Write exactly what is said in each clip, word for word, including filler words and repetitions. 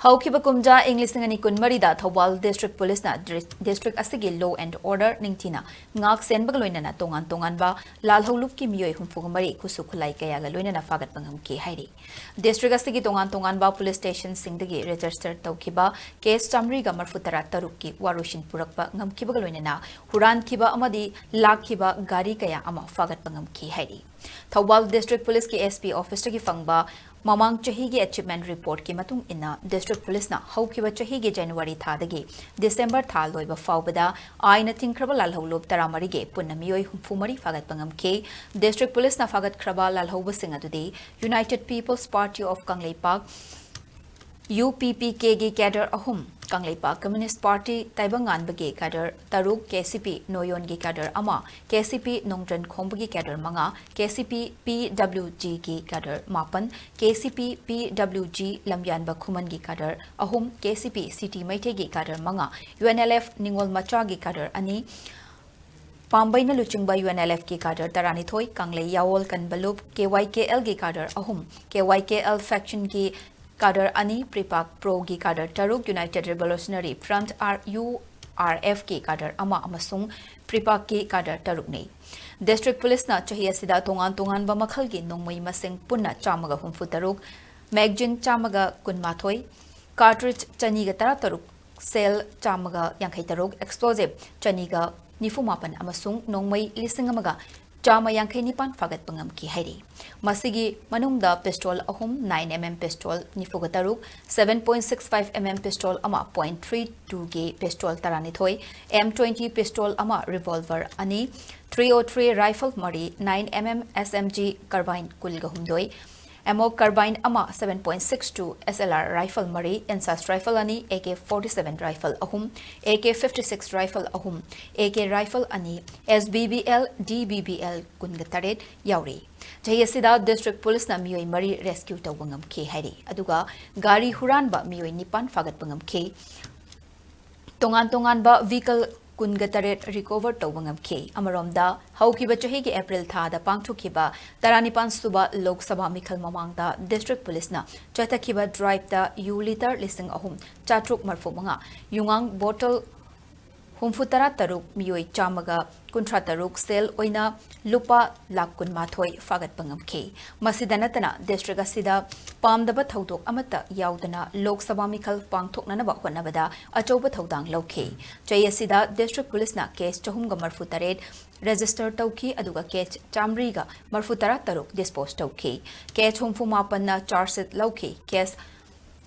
ꯍꯧꯈꯤꯕ ꯀꯨꯝꯖꯥ ꯏꯪ ꯂꯤꯁꯤꯡ ꯑꯅꯤ ꯀꯨꯟꯃꯔꯤꯗ ꯊꯧꯕꯥꯜ ꯗꯤꯁꯇ꯭ꯔꯤꯛ ꯄꯨꯂꯤꯁꯅ ꯗ꯭ꯔꯤ-, ꯗꯤꯁꯇ꯭ꯔꯤꯛ ꯑꯁꯤꯒꯤ law and order ꯅꯤꯡꯊꯤꯅ ꯉꯥꯛ ꯁꯦꯟꯕꯒ ꯂꯣꯏꯅꯅ ꯇꯣꯉꯥꯟ ꯇꯣꯉꯥꯟꯕ ꯂꯥꯜꯍꯧꯂꯨꯞꯀꯤ ꯃꯤꯑꯣꯏ ꯍꯨꯝꯐꯨꯒ ꯃꯔꯤ ꯈꯨꯠꯁꯨ ꯈꯨꯠꯂꯥꯏ ꯀꯌꯥꯒ ꯂꯣꯏꯅꯅ ꯐꯥꯒꯠꯄ ꯉꯝꯈꯤ ꯍꯥꯏꯔꯤ꯫ ꯗꯤꯁꯇ꯭ꯔꯤꯛ ꯑꯁꯤꯒꯤ ꯇꯣꯉꯥꯟ ꯇꯣꯉꯥꯟꯕ ꯄꯨꯂꯤꯁ ꯁ꯭ꯇꯦꯁꯟꯁꯤꯡꯗꯒꯤ ꯔꯦꯖꯤꯁꯇꯔ ꯇꯧꯈꯤꯕ ꯀꯦꯁ ꯆꯥꯃꯔꯤꯒ ꯃꯔꯐꯨ ꯇꯔꯥ ꯇꯔꯨꯛꯀꯤ ꯋꯥꯔꯣꯏꯁꯤꯟ ꯄꯨꯔꯛꯄ ꯉꯝꯈꯤꯕꯒ ꯂꯣꯏꯅꯅ ꯍꯨꯔꯥꯟꯈꯤꯕ ꯑꯃꯗꯤ ꯂꯥꯛꯈꯤꯕ ꯒꯥꯔꯤ ꯀꯌꯥ ꯑꯃ ꯐꯥꯒꯠꯄ ꯉꯝꯈꯤ ꯍꯥꯏꯔꯤ꯫ ꯊꯧꯕꯥꯜ ꯗꯤꯁꯇ꯭ꯔꯤꯛ ꯄꯨꯂꯤꯁꯀꯤ S P officeꯇꯒꯤ ꯐꯪꯕ ꯃꯃꯥꯡ ꯆꯍꯤꯒꯤ achievement reportꯀꯤ ꯃꯇꯨꯡ ꯏꯟꯅ, ꯗꯤꯁꯇ꯭ꯔꯤꯛ ꯄꯨꯂꯤꯁꯅ ꯍꯧꯈꯤꯕ ꯆꯍꯤꯒꯤ ꯖꯅꯋꯥꯔꯤ ꯊꯥꯗꯒꯤ ꯗꯤꯁꯦꯝꯕꯔ ꯊꯥ ꯂꯣꯏꯕ ꯐꯥꯎꯕꯗ ꯑꯥꯏꯟꯅ ꯊꯤꯡꯈ꯭ꯔꯕ ꯂꯥꯜꯍꯧꯂꯨꯞ ꯇꯔꯥꯃꯔꯤꯒꯤ ꯄꯨꯟꯅ ꯃꯤꯑꯣꯏ ꯍꯨꯝꯐꯨ ꯃꯔꯤ ꯐꯥꯒꯠꯄ ꯉꯝꯈꯤ꯫ ꯗꯤꯁꯇ꯭ꯔꯤꯛ ꯄꯨꯂꯤꯁꯅ ꯐꯥꯒꯠꯈ꯭ꯔꯕ ꯂꯥꯜꯍꯧꯕꯁꯤꯡ ꯑꯗꯨꯗꯤ United People's Party of Kangleipak, U P P Kꯒꯤ cadre ꯑꯍꯨꯝ, ꯀꯪꯂꯩꯄꯥꯛ Communist Party ꯇꯥꯏꯕꯪꯉꯥꯟꯕꯒꯤ cadre ꯇꯔꯨꯛ, K C P ꯅꯣꯌꯣꯟꯒꯤ cadre ꯑꯃ, K C P ꯅꯣꯡꯗ꯭ꯔꯟ ꯈꯣꯝꯕꯒꯤ cadre ꯃꯉꯥ, K C P P W Gꯒꯤ cadre ꯃꯥꯄꯟ, K C P P W G ꯂꯝꯌꯥꯟꯕ ꯈꯨꯃꯟꯒꯤ cadre ꯑꯍꯨꯝ, K C P city ꯃꯩꯇꯩꯒꯤ cadre ꯃꯉꯥ, U N L F ꯅꯤꯉꯣꯜ ꯃꯆꯥꯒꯤ cadre ꯑꯅꯤ, ꯄꯥꯝꯕꯩꯅ ꯂꯨꯆꯤꯡꯕ U N L Fꯀꯤ cadre ꯇꯔꯥꯅꯤꯊꯣꯏ, ꯀꯪꯂꯩ ꯌꯥꯋꯣꯜ ꯀꯟꯕ ꯂꯨꯞ, K Y K Lꯒꯤ cadre ꯑꯍꯨꯝ, K Y K L factionꯒꯤ cadre ꯑꯅꯤ, ꯄ꯭ꯔꯤꯄꯥꯛ ꯄ꯭ꯔꯣꯒꯤ cadre ꯇꯔꯨꯛ, United Revolutionary Front, R U R Fꯀꯤ cadre ꯑꯃ ꯑꯃꯁꯨꯡ ꯄ꯭ꯔꯤꯄꯥꯛꯀꯤ cadre ꯇꯔꯨꯛꯅꯤ꯫ ꯗꯤꯁꯇ꯭ꯔꯤꯛ ꯄꯨꯂꯤꯁꯅ ꯆꯍꯤ ꯑꯁꯤꯗ ꯇꯣꯉꯥꯟ ꯇꯣꯉꯥꯟꯕ ꯃꯈꯜꯒꯤ ꯅꯣꯡꯃꯩ ꯃꯁꯤꯡ ꯄꯨꯟꯅ ꯆꯥꯝꯃꯒ ꯍꯨꯝꯐꯨ ꯇꯔꯨꯛ, magazine ꯆꯥꯝꯃꯒ ꯀꯨꯟꯃꯥꯊꯣꯏ, cartridge ꯆꯅꯤꯒ ꯇꯔꯥꯇꯔꯨꯛ, shell ꯆꯥꯝꯃꯒ ꯌꯥꯡꯈꯩ ꯇꯔꯨꯛ, explosive ꯆꯅꯤꯒ ꯅꯤꯐꯨ ꯃꯥꯄꯟ ꯑꯃꯁꯨꯡ ꯅꯣꯡꯃꯩ ꯂꯤꯁꯤꯡ ꯑꯃꯒ ꯆꯥꯝꯃ ꯌꯥꯡꯈꯩ ꯅꯤꯄꯥꯟ ꯐꯥꯒꯠꯄ ꯉꯝꯈꯤ ꯍꯥꯏꯔꯤ꯫ ꯃꯁꯤꯒꯤ ꯃꯅꯨꯡꯗ pistol ꯑꯍꯨꯝ, nine M M pistol ꯅꯤꯐꯨꯒ ꯇꯔꯨꯛ, seven point six five M M pistol ꯑꯃ, point three twoꯒꯤ pistol ꯇꯔꯥꯅꯤꯊꯣꯏ, M twenty pistol ꯑꯃ, revolver ꯑꯅꯤ, three oh three rifle ꯃꯔꯤ, nine M M S M G carbine ꯀꯨꯟꯒ ꯍꯨꯝꯗꯣꯏ, ammo carbine ꯑꯃ, seven point six two S L R rifle ꯃꯔꯤ, INSAS rifle ꯑꯅꯤ, A K forty seven rifle ꯑꯍꯨꯝ, A K fifty six rifle ꯑꯍꯨꯝ, A K rifle ꯑꯅꯤ, S B B L, D B B L ꯀꯨꯟꯒ ꯇꯔꯦꯠ ꯌꯥꯎꯔꯤ꯫ ꯆꯍꯤ ꯑꯁꯤꯗ ꯗꯤꯁꯇ꯭ꯔꯤꯛ ꯄꯨꯂꯤꯁꯅ ꯃꯤꯑꯣꯏ ꯃꯔꯤ rescue ꯇꯧꯕ ꯉꯝꯈꯤ ꯍꯥꯏꯔꯤ꯫ ꯑꯗꯨꯒ ꯒꯥꯔꯤ ꯍꯨꯔꯥꯟꯕ ꯃꯤꯑꯣꯏ ꯅꯤꯄꯥꯟ ꯐꯥꯒꯠꯄ ꯉꯝꯈꯤ꯫ ꯇꯣꯉꯥꯟ ꯇꯣꯉꯥꯟꯕ vehicle ꯀꯨꯟꯒ ꯇꯔꯦꯠ ꯔꯤꯀꯣꯚꯔ ꯇꯧꯕ ꯉꯝꯈꯤ꯫ ꯑꯃꯔꯣꯝꯗ, ꯍꯧꯈꯤꯕ ꯆꯍꯤꯒꯤ ꯑꯦꯄ꯭ꯔꯤꯜ ꯊꯥꯗ ꯄꯥꯡꯊꯣꯛꯈꯤꯕ ꯇꯔꯥꯅꯤꯄꯥꯟ ꯁꯨꯕ ꯂꯣꯛ ꯁꯚꯥ ꯃꯤꯈꯜ ꯃꯃꯥꯡꯗ ꯗꯤꯁꯇ꯭ꯔꯤꯛ ꯄꯨꯂꯤꯁꯅ ꯆꯠꯊꯈꯤꯕ ꯗ꯭ꯔꯥꯏꯚꯇ ꯌꯨ ꯂꯤꯇꯔ ꯂꯤꯁꯤꯡ ꯑꯍꯨꯝ ꯆꯥꯇ꯭ꯔꯨꯛ ꯃꯔꯐꯨ ꯃꯉꯥ, ꯌꯨꯉꯥꯡ ꯕꯣꯇꯜ ꯍꯨꯝꯐꯨ ꯇꯔꯥ ꯇꯔꯨꯛ, ꯃꯤꯑꯣꯏ ꯆꯥꯝꯃꯒ ꯀꯨꯟꯊ꯭ꯔꯥ ꯇꯔꯨꯛ, ꯁꯦꯜ ꯑꯣꯏꯅ ꯂꯨꯄꯥ ꯂꯥꯈ ꯀꯨꯟꯃꯥꯊꯣꯏ ꯐꯥꯒꯠꯄ ꯉꯝꯈꯤ꯫ ꯃꯁꯤꯗ ꯅꯠꯇꯅ, ꯗꯤꯁꯇ꯭ꯔꯤꯛ ꯑꯁꯤꯗ ꯄꯥꯝꯗꯕ ꯊꯧꯗꯣꯛ ꯑꯃꯠꯇ ꯌꯥꯎꯗꯅ ꯂꯣꯛ ꯁꯚꯥ ꯃꯤꯈꯜ ꯄꯥꯡꯊꯣꯛꯅꯅꯕ ꯍꯣꯠꯅꯕꯗ ꯑꯆꯧꯕ ꯊꯧꯗꯥꯡ ꯂꯧꯈꯤ꯫ ꯆꯍꯤ ꯑꯁꯤꯗ ꯗꯤꯁꯇ꯭ꯔꯤꯛ ꯄꯨꯂꯤꯁꯅ ꯀꯦꯁ ꯆꯍꯨꯝꯒ ꯃꯔꯐꯨ ꯇꯔꯦꯠ ꯔꯦꯖꯤꯁꯇꯔ ꯇꯧꯈꯤ, ꯑꯗꯨꯒ ꯀꯦꯁ ꯆꯥꯃꯔꯤꯒ ꯃꯔꯐꯨ ꯇꯔꯥ ꯇꯔꯨꯛ ꯗꯤꯁꯄꯣꯖ ꯇꯧꯈꯤ꯫ ꯀꯦꯁ ꯍꯨꯝꯐꯨ ꯃꯥꯄꯟꯅ ꯆꯥꯔꯖ ꯁꯤꯠ ꯂꯧꯈꯤ꯫ ꯀꯦꯁ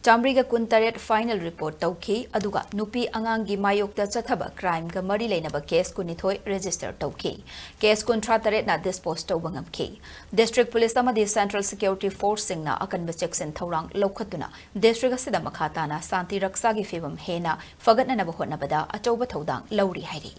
ꯆꯥꯃꯔꯤꯒ ꯀꯨꯟꯇꯔꯦꯠ ꯐꯥꯏꯅꯦꯜ ꯔꯤꯄꯣꯔꯠ ꯇꯧꯈꯤ, ꯑꯗꯨꯒ ꯅꯨꯄꯤ ꯑꯉꯥꯡꯒꯤ ꯃꯥꯌꯣꯛꯇ ꯆꯠꯊꯕ ꯀ꯭ꯔꯥꯏꯝꯒ ꯃꯔꯤ ꯂꯩꯅꯕ ꯀꯦꯁ ꯀꯨꯟꯅꯤꯊꯣꯏ ꯔꯦꯖꯤꯁꯇꯔ ꯇꯧꯈꯤ꯫ ꯀꯦꯁ ꯀꯨꯟꯊ꯭ꯔꯥ ꯇꯔꯦꯠꯅ ꯗꯤꯁꯄꯣꯖ ꯇꯧꯕ ꯉꯝꯈꯤ꯫ ꯗꯤꯁꯇ꯭ꯔꯤꯛ ꯄꯨꯂꯤꯁ ꯑꯃꯗꯤ ꯁꯦꯟꯇ꯭ꯔꯦꯜ ꯁꯦꯀ꯭ꯌꯨꯔꯤꯇꯤ ꯐꯣꯔꯁꯁꯤꯡꯅ ꯑꯀꯟꯕ ꯆꯦꯛꯁꯤꯟ ꯊꯧꯔꯥꯡ ꯂꯧꯈꯠꯇꯨꯅ ꯗꯤꯁꯇ꯭ꯔꯤꯛ ꯑꯁꯤꯗ ꯃꯈꯥ ꯇꯥꯅ ꯁꯥꯟꯇꯤ ꯔꯛꯁꯥꯒꯤ ꯐꯤꯕꯝ ꯍꯦꯟꯅ ꯐꯒꯠꯅꯅꯕ ꯍꯣꯠꯅꯕꯗ ꯑꯆꯧꯕ ꯊꯧꯗꯥꯡ ꯂꯧꯔꯤ ꯍꯥꯏꯔꯤ꯫